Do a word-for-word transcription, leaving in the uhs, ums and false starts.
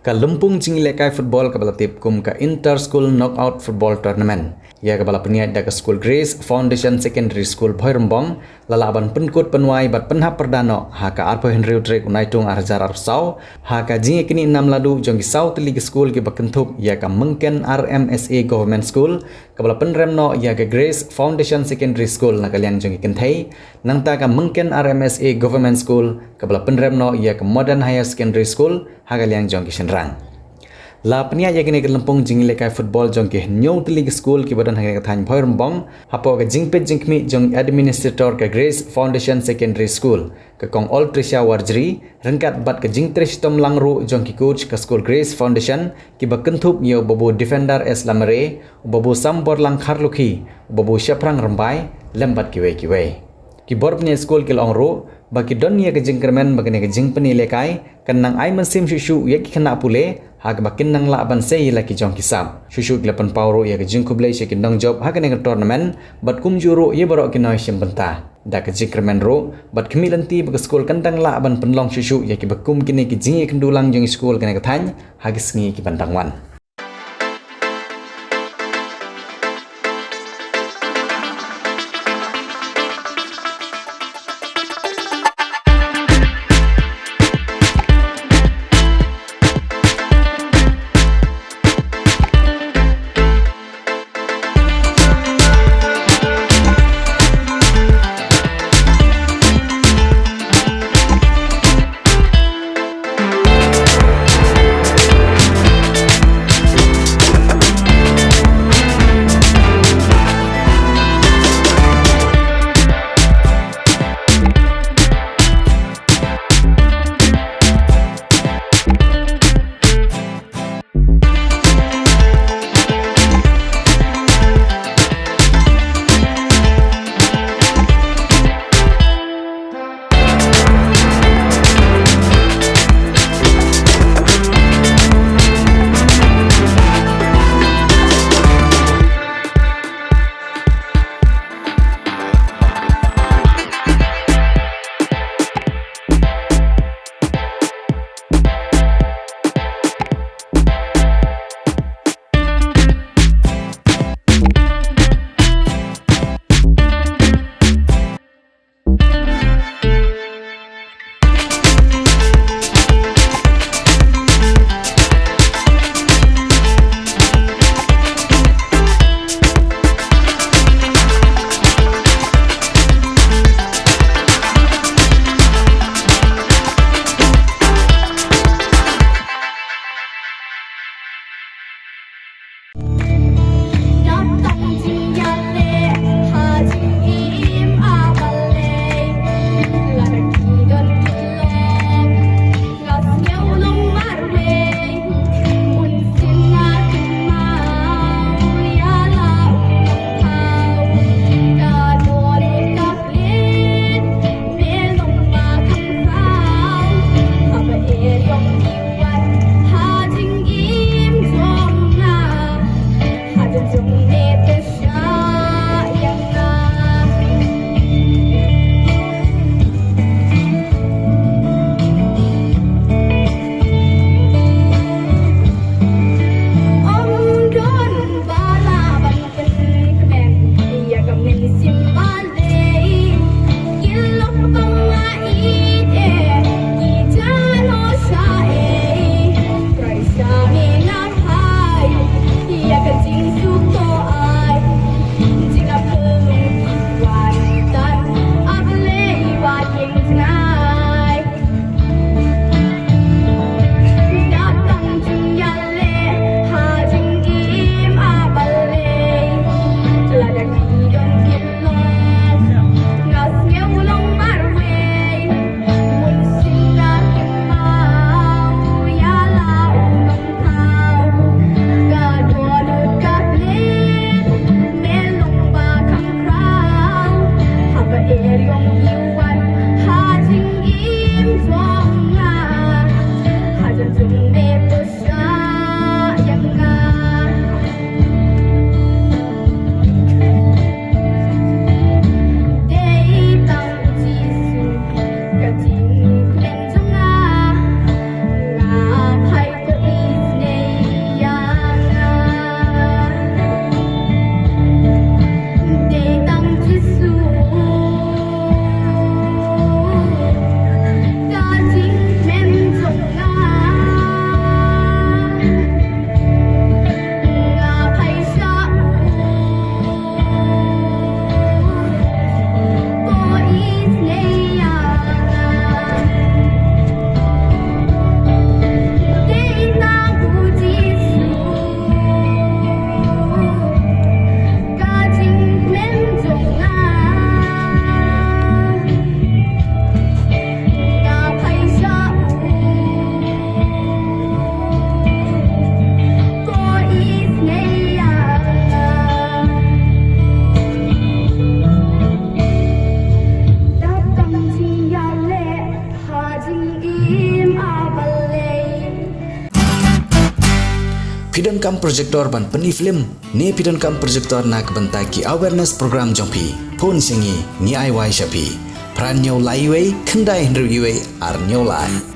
Ka lympung jingïalehkai football kaba la tip kum ka Inter School Knockout Football Tournament, ïa kaba la pynïaid da ka skul Grace Foundation Secondary School Bhoirymbong, la lah ban pynkut pynwai bad pynhap pyrda noh ha ka arphew hynriew tarik u Naitung ar hajar arphew saw, ha ka jingïaknieh namladuh jong ki saw tylli ki skul kiba kynthup ïa ka Myngken R M S A Government School, kaba la pynrem noh ïa ka Grace Foundation Secondary School na ka liang jong ki kynthei, nangta ka Myngken R M S A Government School, kaba la pynrem noh ïa ka Modern Higher Secondary School ha ka liang jong ki shynrang. La pynïaid ïa kane ka lympung jingïalehkai football jong ki hynñiew tylli ki skul kiba don ha kane ka thaiñ Bhoirymbong, hapoh ka jingpeit jingkhmih jong administrator ka Grace Foundation Secondary School, ka Kong Oltrisha Warjri, ryngkat bad ka jingtrei shitom lang ruh jong ki coach ka skul Grace Foundation, kiba kynthup ïa u Babu Defender S Lamare, u Babu Samborlang Kharlukhi, u Babu Shaphrang Rymbai, lem bad kiwei kiwei. Ki bor pynïaid skul ki la ong ruh ba ki don ïa ka jingkyrmen ba kane ka jingpynïalehkai kan nang ai mynsiem shuh shuh ïa ki khynnah pule, ha kaba kin nang lah ban sei ïa la ki jong ki sap. Shuh shuh ki la pynpaw ruh ïa ka jingkhublei sha ki nongjop ha kane ka tournament, bad kumjuh ruh ïa baroh ki nongshim bynta. Da ka jingkyrmen ruh bad khmih lynti ba ka skul kan dang lah ban pynlong shuh shuh ïa kiba kum kine ki jingïakynduh lang jong ki skul kane ka thaiñ ha ki sngi kiban dang wan. Phi donkam projector ban pyni film ne phi donkam projector na ka bynta ki awareness program jong phi? Phone sha ngi, ngi ai wai sha phi. Phra hynñiew lai wei khyndai hynriew wei ar hynñiew lai.